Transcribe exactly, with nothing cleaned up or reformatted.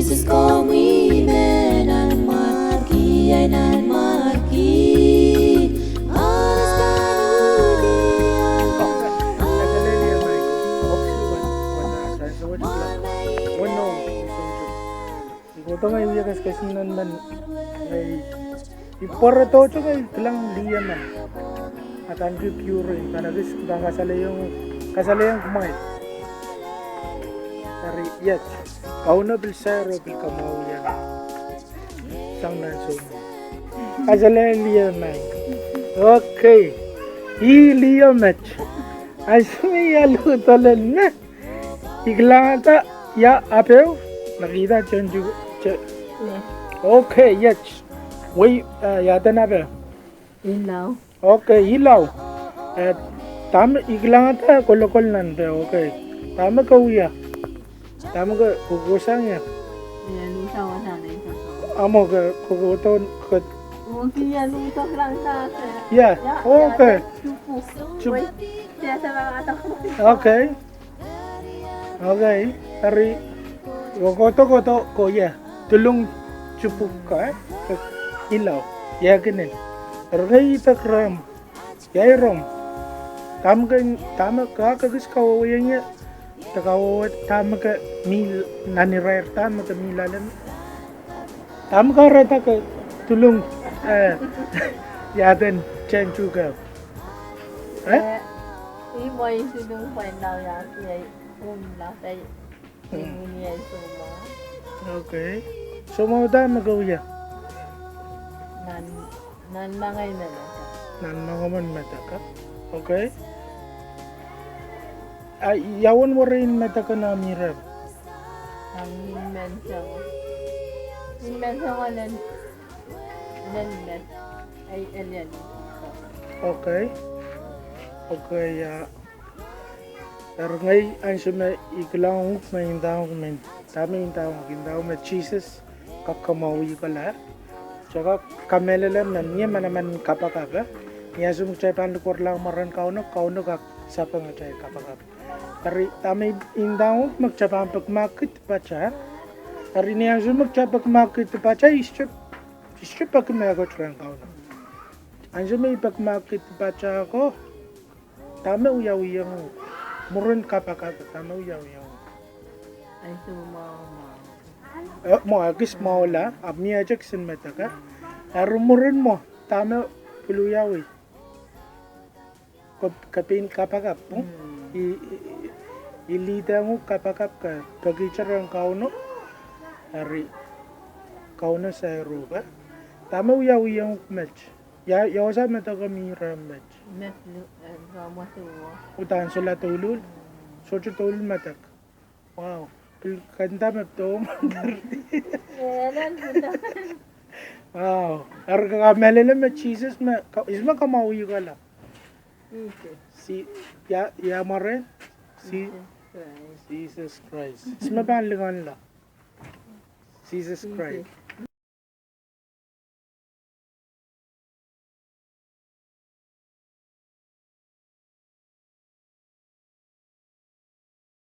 Sises komwi me nanmwarki, ahi nanmwarki. Kohdo ngehi wia kesikesihnen men, ngehi, I pwarodohte ngehi kilang lih emen. Adaneki pure, I pahn ekis pahn kasalehiong, kasalehiong kumwail. Eri iet, Kauno pil sair oh pil kamwahwihala sang nan soumwahu. Kasalehda lih emen. Okay. Ih lih emen met. Ansou me I alu dolen me I kilangada ia ape, nakihda tenti, te-, okay, iet. Wei, eh, ia eden ape? Ilau. Okay, Ilau. Eh, dahme I kilangada kolokol nan pe, okay. Dahme ke wia? Dahme ke, ke kohsang ie? Ia, luhda wasa nei sasa. Ahmo ke, ke kohdo, ke. Okay, ia, luhda kilangada. Ia, ia, okay. Ia, tupu. Tupu. Wei, ia, sasa ada. Okay. Okay, eri, kohdo, kohdo, kohdo, ia, tulung tupuk ka, eh, Ilau, ia kinen. Eri ngehi idek rehmw, ia rehmw. Dahme ke, dahme ke, ke ekis kawehwehiong ie, de kawehwe dahme ke mih, nan irair dahme ke mih loale me. Dahme kahrehda ke tulung, eh, ia eden tenti ke. Eh? Eh, ih mwein tulung pwe nau ia, ia, um, la, eh, hmm, imwin ia soumwahu. Okay. Soumwahu dahme ke wia? Nan, nan mangei me medek. Nan mangei me medek, eh? Okay. A, ia uwen werein medek en ahmw ire? Ahmw inmen soangen. Inmen soangen len, len met. Ei, elen. Okay. Okay, ia. Eri ngehi ansou me I kilang uhk me I ndahng uhk me, dahme I ndahng uhk, I ndahng uhk me Sises kak kamwahwih kala. Kitail kak kamehlele me mie manaman kapakap, eh. Ni ansou me kitail pahn likwerlahng mwaren Kauno, Kauno kak sapeng atail kapakap. Eri dahme I ndahng uhk me kitail pahn pekimahkki dipatail. Eri ni ansou me kitail pekimahkki dipatail, I sohte, I sohte peki mehkot rehn Kauno. Ansou me I pekimahkki dipatail ko, dahme wiawihong uhk? Mwurin kapakap, dahme wiawihong uhk? Ansou mwahu, mwahu. Eh, mwo, ekis mwahula, ahpw mie kisin medek, eh? Eri mwurin mwo, dahme pil wiawi? Ke, ke pein kapakap, oh? Hmm. I, i, i, I leadehng uhk kapakap ke pekihte rehn Kauno. Eri Kauno sair uhk, eh? Dahme wiawihong uhk met? Ia, ia wasa medek mih rehmw met? Met, eh, rehmw wasa wo. Uhdahn solahr douluhl? Hmm. Sohte douluhl medek. Wow. Pil kanda me pil douluhl. Eh, nan pil douluhl. Wow. Eri ke kamehlele me Sises me, ka-, ihs me kamwahwih kala? Sises. Si, ia, ia mwaren? Si-, Sises Krais. Sises Krais. Ihs me pahn linganla? Sises Krais. Sises.